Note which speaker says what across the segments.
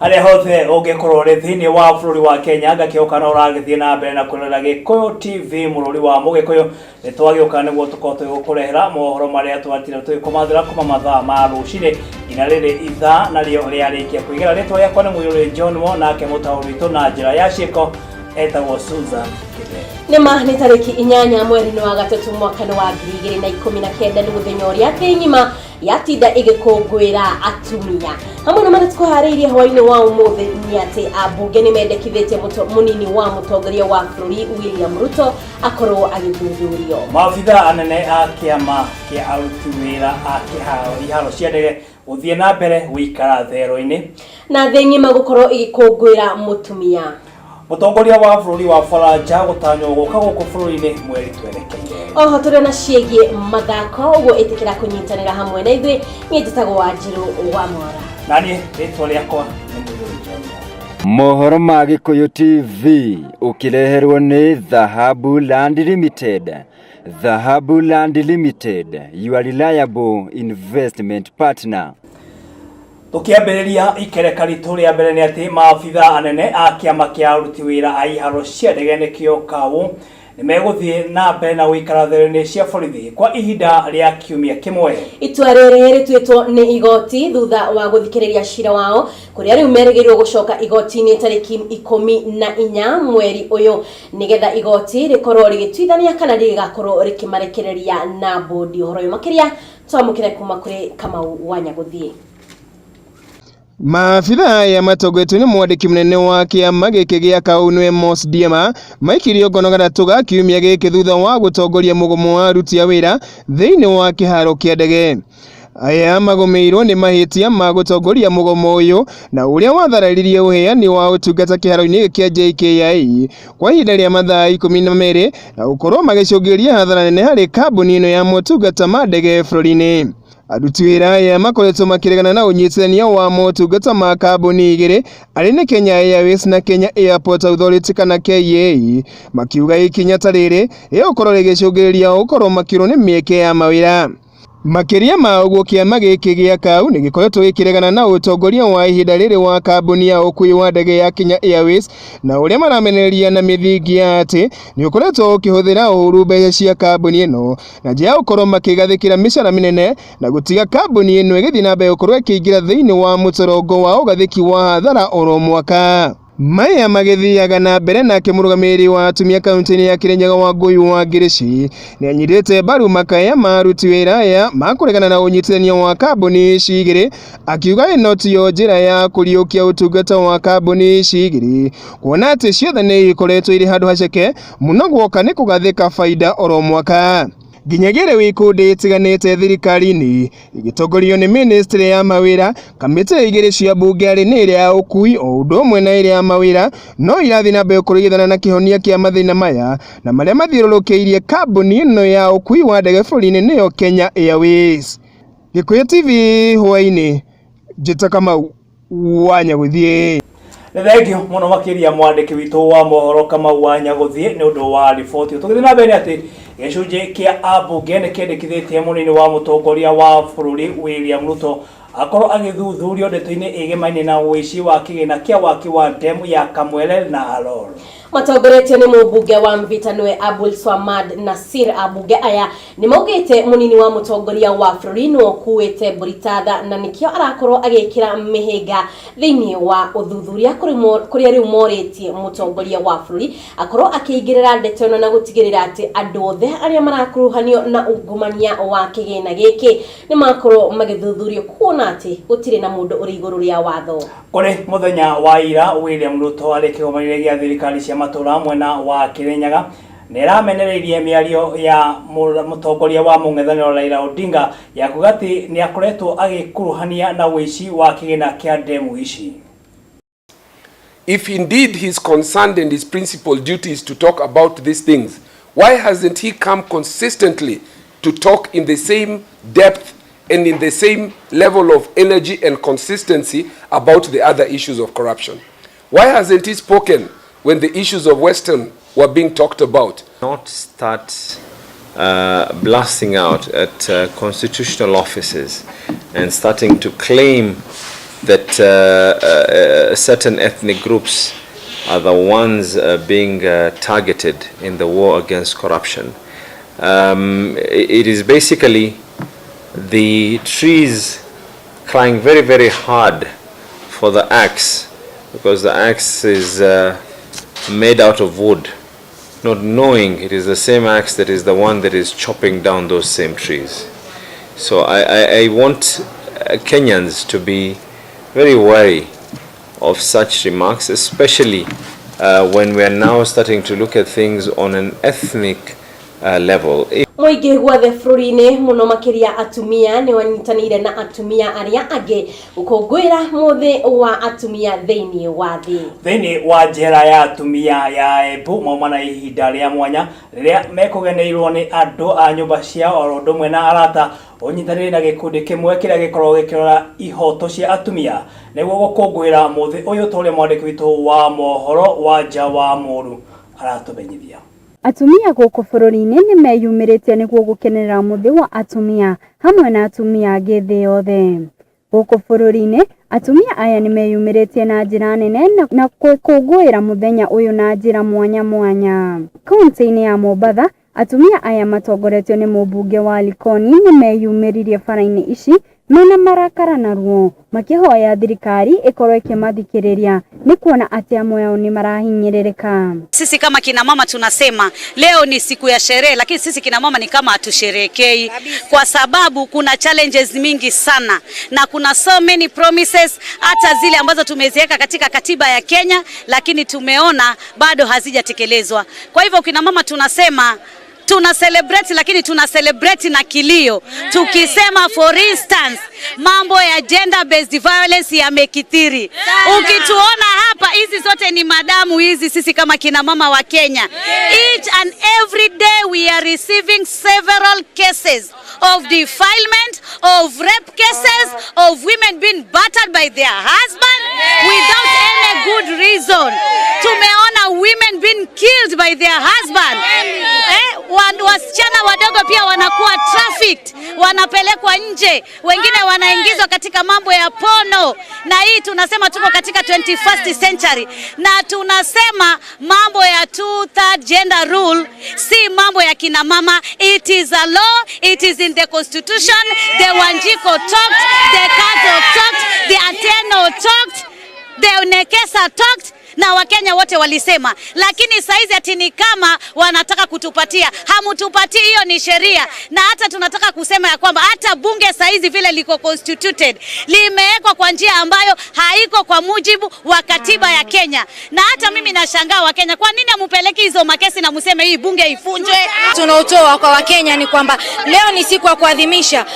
Speaker 1: Harĩa hothe ũngĩkorwo ũrĩ thĩinĩ wa bũrũri wa Kenya, ngakĩhoka no ũragĩthiĩ na mbere na kwĩrorera Gĩkũyũ TV, mũrũri wa Mũgĩkũyũ. Nĩ twagĩũka nĩguo tũkorwo tũgĩgũkũrehera mohoro marĩa twatinda tũgĩkũmathĩra kuma mathaa ma rũcinĩ nginya rĩrĩ ithaa narĩo rĩarĩkia kũigĩra. Rĩtwa rĩakwa nĩ Mũirũrĩ John Mo, nake mũtaũri witũ na njĩra ya ciĩko etagwo Susan Kĩbe.
Speaker 2: Nĩma nĩ tarĩki 8 mweri-inĩ wa gatatũ mwaka-inĩ wa 2019, nĩ mũthenya ũrĩa thĩ ng'ima yatinda ĩgĩkũngũĩra atumia. Hamwe na marĩa tũkũharĩirie hwainĩ wa ũmũthĩ nĩ atĩ ambunge nĩ mendekithĩtie mũnini wa mũtongoria wa bũrũri William Ruto akorwo agĩthuthurio.
Speaker 1: Maabitha anene a kĩama kĩa aruti wĩra a kĩharo iharo cia ndege gũthiĩ na mbere gũikara thero-inĩ.
Speaker 2: Na thĩ ng'ima gũkorwo ĩgĩkũngũĩra mũtumia.
Speaker 1: Mũtongoria wa bũrũri wa Faranja gũtanywo gũka gũkũ bũrũri-inĩ mweri twerekeire.
Speaker 2: Oho tũrĩ na ciĩgiĩ mathako, ũguo ĩtĩkĩra kũnyitanĩra hamwe na ithuĩ. Niĩ njĩtagwo Wanjirũ wa Mwara.
Speaker 1: Na niĩ rĩtwa rĩakwa nĩ Mũirũrĩ John.
Speaker 3: Mohoro ma Gĩkũyũ TV ũkĩreherwo nĩ Dhahabu Land Limited. Dhahabu Land Limited, your reliable investment partner.
Speaker 1: Tũkĩambĩrĩria ikereka ritũ rĩa mbere nĩ atĩ maabitha anene a kĩama kĩa aruti wĩra a iharo cia ndege nĩkĩo KAU nĩ megũthiĩ na mbere na gũikara thero-inĩ cia borithi kwa ihinda rĩa kiumia kĩmwe.
Speaker 2: Itua rĩrĩ rĩtuĩtwo nĩ igoti thutha wa gũthikĩrĩria cira wao, kũrĩa rĩu merĩgĩrĩirwo gũcoka igoti-inĩ tarĩki 14 mweri ũyũ, nĩgetha igoti rĩkorwo rĩgĩtuithania kana rĩgakorwo rĩkĩmarekereria na mbũndi. Ũhoro ũyũ makĩria twamũkĩre kuma kũrĩ Kamau wa Nyagũthiĩ.
Speaker 4: Maabitha aya matongoretio nĩ mwandĩki mũnene wa kĩama gĩkĩ gĩa KAU nĩwe Mos Ndiema maikirio ngono gatatũ ga kiumia gĩkĩ thutha wa gũtongoria mũgomo wa aruti a wĩra thĩinĩ wa kĩharo kĩa ndege. Aya magũmĩirwo nĩ mahĩtia ma gũtongoria mũgomo ũyũ na ũrĩa wathararirie ũheani wa ũtungata kĩharo-inĩ kĩa JKIA kwa ihinda rĩa mathaa 12 na gũkorwo magĩcũngĩrĩria hathara nene harĩ kambuni ĩno ya motungata ma ndege bũrũri-inĩ. Aruti wĩra aya makoretwo makĩregana na ũnyitithania wa motungata ma kambuni igĩrĩ arĩ nĩ Kenya Airways na Kenya Airport Authority kana KAA, makiuga ikinya ta rĩrĩ rĩgũkorwo rĩgĩcũngĩrĩria gũkorwo makĩũrwo nĩ mĩeke ya mawĩra. Makĩria ma ũguo, kĩama gĩkĩ gĩa KAU nĩ gĩkoretwo gĩkĩregana na ũtongoria wa ihinda rĩrĩ wa kambuni ya ũkui wa ndege ya Kenya Airways na ũrĩa maramenereria na mĩthingi ya atĩ nĩ ũkoretwo ũkĩhũthĩra ũũru mbeca cia kambuni ĩno na njĩra ya gũkorwo makĩgathĩkĩra mĩcara mĩnene na gũtiga kambuni ĩno ĩgĩthiĩ na mbere gũkorwo ĩkĩingĩra thĩinĩ wa mũtorongo wa ũgathĩki wa hathara oro mwaka. Maya magĩthiaga na mbere, nake mũrũgamĩrĩri wa atumia kaunti-inĩ ya Kirinyaga Wangũi wa Ngirici nĩ anyitĩte mbaru makaya ma aruti wĩra aya ma kũregana na ũnyitithania wa kambuni ici igĩrĩ, akiuga ĩno tiyo njĩra ya kũriũkia ũtungata wa kambuni ici igĩrĩ, kuona atĩ ciothe nĩ ikoretwo irĩ handũ haceke mũno guoka nĩ kũgathĩka baida oro mwaka. Nginyagia rĩu ikundi itiganĩte thirikari-inĩ igĩtongorio nĩ ministry ya mawĩra, kamĩtĩ igĩrĩ cia mbunge arĩ nĩ ĩrĩa ya ũkui o ũndũ ũmwe na ĩrĩa ya mawĩra no irathiĩ na mbere gũkorwo igĩethana na kĩhonia kĩa mathĩna maya na marĩa mathiũrũrũkĩirie kambuni ĩno ya ũkui wa ndege bũrũri-inĩ nĩyo Kenya Airways. Gĩkũyũ TV hwaĩ-inĩ, njĩta Kamau wa Nyagũthiĩ.
Speaker 1: Nĩ thengio mũno makĩria mwandĩki witũ wa mohoro Kamau wa Nyagũthiĩ nĩ ũndũ wa riboti. Tũgĩthiĩ na mbere nĩ atĩ gĩcunjĩ kĩa ambunge nĩ kĩendekithĩtie mũnini wa mũtongoria wa bũrũri William Ruto akorwo agĩthuthurio ndeto-inĩ ĩgemaine na ũici wa kĩgĩna kĩa waki wa ndemu ya Kamwele na Aror.
Speaker 2: Matongoretio nĩ mũmbunge wa Mvita nĩwe Abdul Swamad Nasir, ambunge aya nĩ maugĩte mũnini wa mũtongoria wa bũrũri nĩwe ũkuĩte mbũri tatha na nĩkĩo arakorwo agĩkĩra mĩhĩnga thĩinĩ wa ũthuthuria, kũrĩa rĩu morĩtie mũtongoria wa bũrũri akorwo akĩingĩrĩra ndeto ĩno na gũtigĩrĩra atĩ andũ othe arĩa marakuruhanio na ungumania wa kĩgĩna gĩkĩ nĩ makorwo magĩthuthurio, kuona atĩ gũtirĩ na mũndũ ũrĩ igũrũ rĩa watho.
Speaker 1: Kũrĩ mũthenya wa ira, William Ruto arĩ kĩgomano-inĩ gĩa thirikari cia matũũra mwena wa Kirinyaga nĩ aramenereirie mĩario ya mũtongoria wa mũng'ethanĩro Raila Odinga ya kuga atĩ nĩ akoretwo agĩkuruhania na ũici wa kĩgĩna kĩa ndemu ici.
Speaker 5: If indeed he's concerned and his principal duty is to talk about these things, why hasn't he come consistently to talk in the same depth and in the same level of energy and consistency about the other issues of corruption? Why hasn't he spoken when the issues of Western were being talked about?
Speaker 6: Not start blasting out at constitutional offices and starting to claim that certain ethnic groups are the ones being targeted in the war against corruption. It is basically the trees crying very, very hard for the axe, because the axe is made out of wood, not knowing it is the same axe that is the one that is chopping down those same trees. So I want Kenyans to be very wary of such remarks, especially when we are now starting to look at things on an ethnic level.
Speaker 2: Mũingĩ guothe bũrũri-inĩ mũno makĩria atumia nĩ wanyitanĩire na atumia arĩa angĩ gũkũngũĩra mũthĩ wa atumia thĩinĩ wa thĩ.
Speaker 1: Thĩinĩ wa njera ya atumia ya Embu mauma na ihinda rĩa mwanya rĩrĩa mekũgeneirwo nĩ andũ a nyũmba ciao oro ũndũ ũmwe na arata, ũnyitanĩire na gĩkundi kĩmwe kĩrĩa gĩkoragwo gĩkĩrora ihoto cia atumia nĩguo gũkũngũĩra mũthĩ ũyũ, ta ũrĩa mwandĩki witũ wa mohoro wa nja wa Mũru aratũmenyithia.
Speaker 7: Atumia gũkũ bũrũri-inĩ nĩ meyumĩrĩtie nĩguo gũkenerera mũthĩ wa atumia hamwe na atumia angĩ thĩ yothe. Gũkũ bũrũri-inĩ atumia aya nĩ meyumĩrĩtie na njĩra nene na gũkũngũĩra mũthenya ũyũ na njĩra mwanya mwanya. Kaunti-inĩ ya Mombatha, atumia aya matongoretio nĩ mũmbunge wa Likoni nĩ meyumĩririe bara-inĩ ici mena marakara na ruo, makĩhoya thirikari ĩkorwo ĩkĩmathikĩrĩria nĩ kuona atĩ amwe ao nĩ marahinyĩrĩrĩka.
Speaker 8: Sisi kama kina mama tunasema leo ni siku ya sherehe, lakini sisi kina mama ni kama hatusherehekei kwa sababu kuna challenges mingi sana na kuna so many promises, hata zile ambazo tumeziweka katika katiba ya Kenya, lakini tumeona bado hazijatekelezwa. Kwa hivyo kina mama tunasema tuna celebrate, lakini tuna celebrate na kilio, tukisema for instance mambo ya gender based violence yamekithiri. Ukituona hapa, hizi zote ni madamu hizi, sisi kama kina mama wa Kenya, each and every day we are receiving several cases of defilement, of rape cases, of women being battered by their husband without any good reason. Tumeona women being killed by their husband. Wasichana wadogo pia wanakuwa trafficked, wanapelekwa nje, wengine wanaingizwa katika mambo ya pono. Na hii tunasema tuko katika 21st century, na tunasema mambo ya two-third gender rule si mambo ya kina mama. It is a law, it is in the constitution. The Wanjiku talked, the Kadzo talked, the Atieno talked, the Nekesa talked, na Wakenya wote walisema. Lakini saizi ati ni kama wanataka kutupatia, hamutupatii, hiyo ni sheria. Na hata tunataka kusema ya kwamba hata bunge saizi vile liko constituted limewekwa kwa njia ambayo haiko kwa mujibu wa katiba ya Kenya. Na hata mimi nashangaa Wakenya, kwa nini hamupeleki hizo makesi na museme hii bunge ifunjwe?
Speaker 9: Tunaotoa kwa Wakenya ni kwamba leo ni siku ya kuadhimisha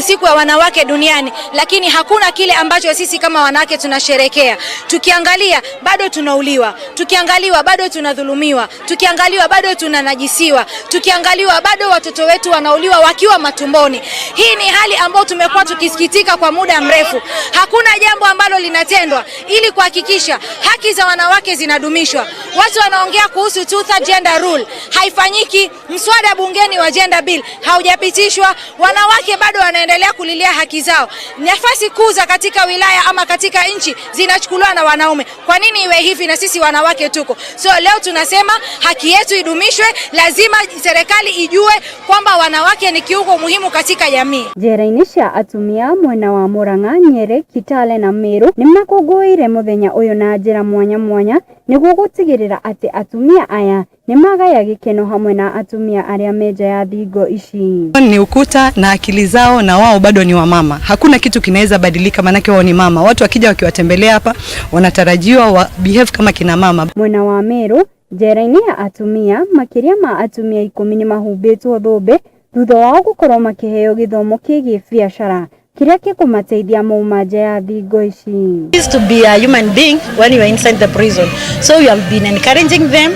Speaker 9: siku ya wanawake duniani, lakini hakuna kile ambacho sisi kama wanawake tunasherekea. Tukiangalia bado tunauliwa, tukiangaliwa bado tunadhulumiwa, tukiangaliwa bado tunanajisiwa, tukiangaliwa bado watoto wetu wanauliwa wakiwa matumboni. Hii ni hali ambayo tumekuwa tukisikitika kwa muda mrefu. Hakuna jambo ambalo linatendwa ili kuhakikisha haki za wanawake zinadumishwa. Watu wanaongea kuhusu two-third gender rule, haifanyiki. Mswada bungeni wa gender bill haujapitishwa. Wanawake bado wanaendelea kulilia haki zao. Nafasi kuu za katika wilaya ama katika nchi zinachukuliwa na wanaume. Kwa nini iwe hivi na sisi wanawake tuko? So leo tunasema haki yetu idumishwe. Lazima serikali ijue kwamba wanawake ni kiungo muhimu katika jamii.
Speaker 7: Njera-inĩ cia atumia mwena wa Murang'a, Nyeri, Kitale na Meru nĩ makũngũĩire mũthenya ũyũ na njĩra mwanya mwanya nĩguo gũtigĩrĩra atĩ atumia aya nĩ magaya gĩkeno hamwe na atumia arĩa me nja ya thingo ici.
Speaker 10: Ni ukuta na akili zao, na wao bado ni wamama. Hakuna kitu kinaweza badilika, manake wao ni mama. Watu wakija wakiwatembelea hapa wanatarajiwa wa behave kama kina mama.
Speaker 7: Mwena wa Meru, njera-inĩ ya atumia, makĩria ma atumia 10 nĩ mahumbĩtwo thũmbĩ thutha wao gũkorwo makĩheo gĩthomo kĩgiĩ biacara kĩrĩa gĩkũmateithia mauma nja ya thingo ici.
Speaker 11: Is to be a human being when you are inside the prison. So we have been encouraging them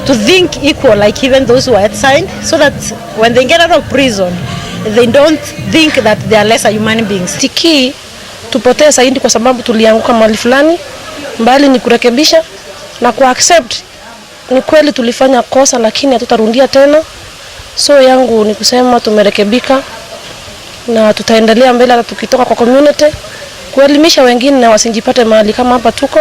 Speaker 11: to think equal, like even those who are outside, so that when they get out of prison, they don't think that they are lesser human beings.
Speaker 12: Tiki tupotee zaidi kwa sababu tulianguka mahali fulani, mbali ni kurekebisha na ku accept ni kweli tulifanya kosa, lakini hatutarudia tena. So yangu ni kusema tumerekebika na tutaendelea mbele, hata tukitoka kwa community Kuelimisha wengine wasijipate mahali kama hapa tuko.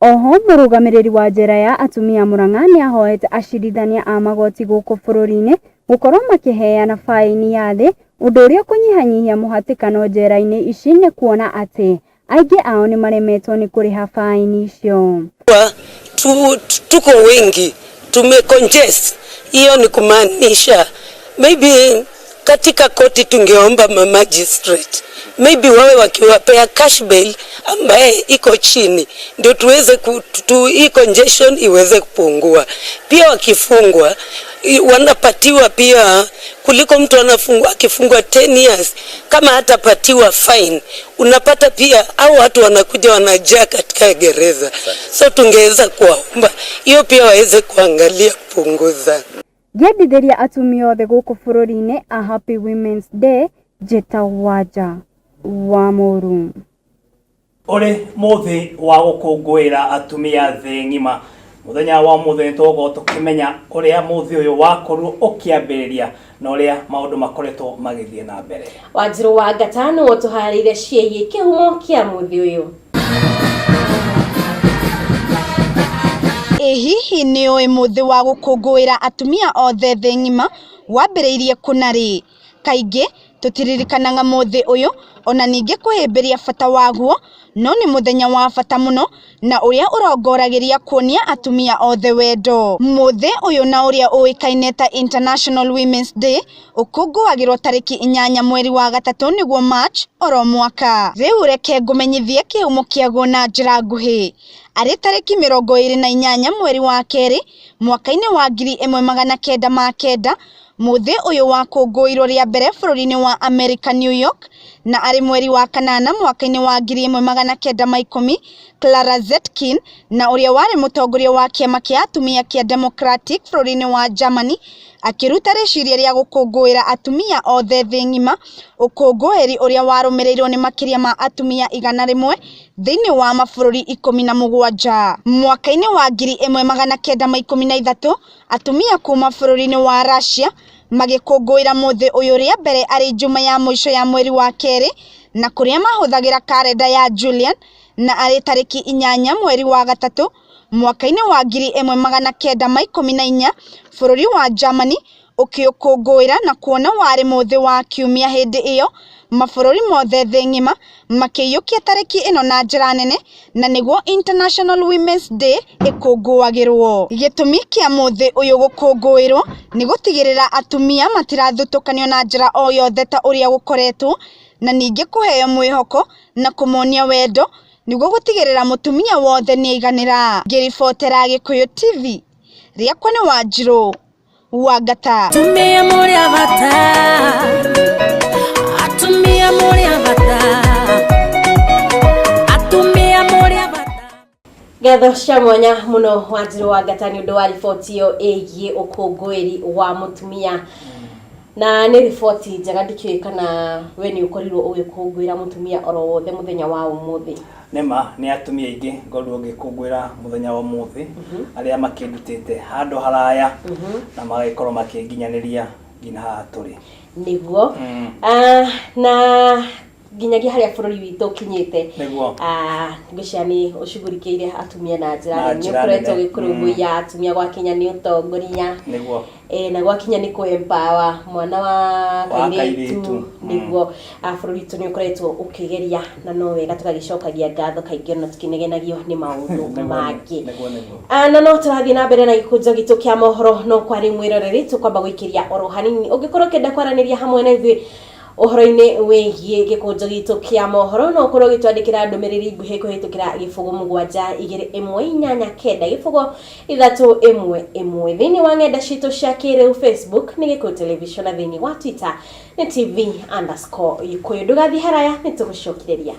Speaker 7: Oho mũrũgamĩrĩri wa njera ya atumia Murang'a nĩahoete acirithania a magoti gũkũ bũrũri-inĩ gũkorwo makĩheana baĩni ya thĩ ũndũ ũrĩa ũkũnyihanyihia mũhatĩkano njera-inĩ ici nĩ kuona atĩ aingĩ ao nĩmaremetwo nĩ kũrĩha baĩni icio.
Speaker 13: Tuko wengi tumecongest, hiyo ni kumaanisha maybe katika koti tungeomba ma magistrate maybe wawe wakiwapea cash bail ambaye iko chini, ndio tuweze hii congestion iweze kupungua. Pia wakifungwa wanapatiwa pia, kuliko mtu anafungwa akifungwa 10 years, kama hatapatiwa fine, unapata pia au watu wanakuja wanajaa katika gereza. So tungeweza kuwaomba hiyo pia waweze kuangalia kupunguza.
Speaker 7: Ngĩendithĩria atumia othe gũkũ bũrũri-inĩ a Happy Women's Day, njĩtagwo Wanja wa Mũru.
Speaker 1: Ũrĩ mũthĩ wa gũkũngũĩra atumia thĩ ng'ima. Mũthenya wa ũmũthĩ nĩtũgũkorwo tũkĩmenya ũrĩa mũthĩ ũyũ wakorirwo ũkĩambĩrĩria na ũrĩa maũndũ makoretwo magĩthiĩ na mbere.
Speaker 2: Wanjiru wa Ngata nĩwe ũtũharĩirie ciĩgiĩ kĩhumo kĩa mũthĩ ũyũ.
Speaker 14: Ĩ hihi nĩ ũĩ mũthĩ wa gũkũngũĩra atumia othe thĩ ng'ima wambĩrĩirie kũ na rĩ? Kaingĩ tũtiririkanaga mũthĩ ũyũ ona ningĩ kũhĩmbĩria bata waguo, no nĩ mũthenya wa bata mũno na ũrĩa ũrongoragĩria kuonia atumia othe wendo. Mũthĩ ũyũ na ũrĩa ũĩkaine ta International Women's Day ũkũngũagĩrwo tarĩki 8 mweri wa 3 nĩguo March oro mwaka. Rĩu reke ngũmenyithie kĩhumo kĩaguo na njĩra nguhĩ. Arĩ tarĩki 28 mweri wa 2 mwaka-inĩ wa 1909, mũthĩ ũyũ wakũngũĩirwo rĩa mbere bũrũri-inĩ wa America New York, na arĩ mweri wa 8 mwaka-inĩ wa 1910, Clara Zetkin na ũrĩa warĩ mũtongoria wa kĩama kĩa atumia kĩa Democratic bũrũri-inĩ wa Germany akĩruta rĩciria rĩa gũkũngũĩra atumia othe thĩ ng'ima, ũkũngũĩri ũrĩa warũmĩrĩirwo nĩ makĩria ma atumia 100 thĩinĩ wa mabũrũri 17. Mwaka-inĩ wa 1913, atumia kuma bũrũri-inĩ wa Russia magĩkũngũĩra mũthĩ ũyũ rĩa mbere arĩ Juma ya mũico ya mweri wa 2, na kũrĩa mahũthagĩra karenda ya Julian, na arĩ tarĩki 8 mweri wa 3 mwaka-inĩ wa 1914, bũrũri wa Germany ũkĩũkũngũĩra na kuona warĩ mũthĩ wa kiumia hĩndĩ ĩyo mabũrũri mothe thĩ ng'ima makĩiyũkia tarĩki ĩno na njĩra nene, na nĩguo International Women's Day ĩkũngũagĩrwo. Gĩtũmi kĩa mũthĩ ũyũ gũkũngũĩrwo nĩ gũtigĩrĩra atumia matirathutũkanio na njĩra o yothe ta ũrĩa gũkoretwo, na ningĩ kũheo mwĩhoko na kũmonia wendo nĩguo gũtigĩrĩra mũtumia wothe nĩaiganĩra. Ngĩribotera Gĩkũyũ TV, rĩakwa nĩ Wanjirũ wa Ngata.
Speaker 15: Atumia mũrĩ a bata, atumia mũrĩ a bata, atumia mũrĩ a bata.
Speaker 2: Ngatho cia mwanya mũno Wanjirũ wa Ngata nĩ ũndũ wa riboti ĩyo ĩgiĩ ũkũngũĩri wa mũtumia, na nĩ riboti njega. Ndikĩũĩ kana we nĩ ũkorirwo ũgĩkũngũĩra mũtumia oro wothe mũthenya wa ũmũthĩ.
Speaker 1: Nĩma nĩ atumia aingĩ ngorirwo ngĩkũngũĩra mũthenya wa ũmũthĩ, arĩa makĩndutĩte handũ haraya na magagĩkorwo makĩnginyanĩria nginya haha tũrĩ.
Speaker 2: Nĩguo. Na nginyagia harĩa bũrũri witũ ũkinyĩte, ngwĩciria nĩ ũcugurikĩire atumia na njĩra
Speaker 1: Na
Speaker 2: nene. Nĩ
Speaker 1: njĩra
Speaker 2: ũkoretwo
Speaker 1: nene.
Speaker 2: ũgĩkũrũmbũiya atumia gwakinya nĩ ũtongoria, na gwakinya nĩ kũ empower mwana wa
Speaker 1: Wa
Speaker 2: kairĩtu.
Speaker 1: kairĩtu.
Speaker 2: Nĩguo. Bũrũri witũ nĩ ũkoretwo ũkĩgeria, na no wega tũgagĩcokagia ngatho kaingĩ ona tũkĩnegenagio nĩ maũndũ mangĩ.
Speaker 1: Nĩguo nĩguo.
Speaker 2: Na no tũrathiĩ na mbere na gĩkũnjo gitũ kĩa mohoro, no kwarĩ mwĩroreri tũkwamba gũikĩria oro hanini. Ũngĩkorwo ũkĩenda kwaranĩria hamwe na ithuĩ ũhoro-inĩ wĩgiĩ gĩkũnjo gitũ kĩa mohoro, no ũkorwo ũgĩtwandĩkĩra ndũmĩrĩri nguhĩ kũhĩtũkĩra 0 7 2 1 8 9 0 3 1 1. Thĩinĩ wa ng'enda citũ cia kĩrĩu, Facebook nĩ Gĩkũyũ Television, na thĩinĩ wa Twitter nĩ TV_Gĩkũyũ. Ndũgathiĩ haraya, nĩ tũgũcokereria.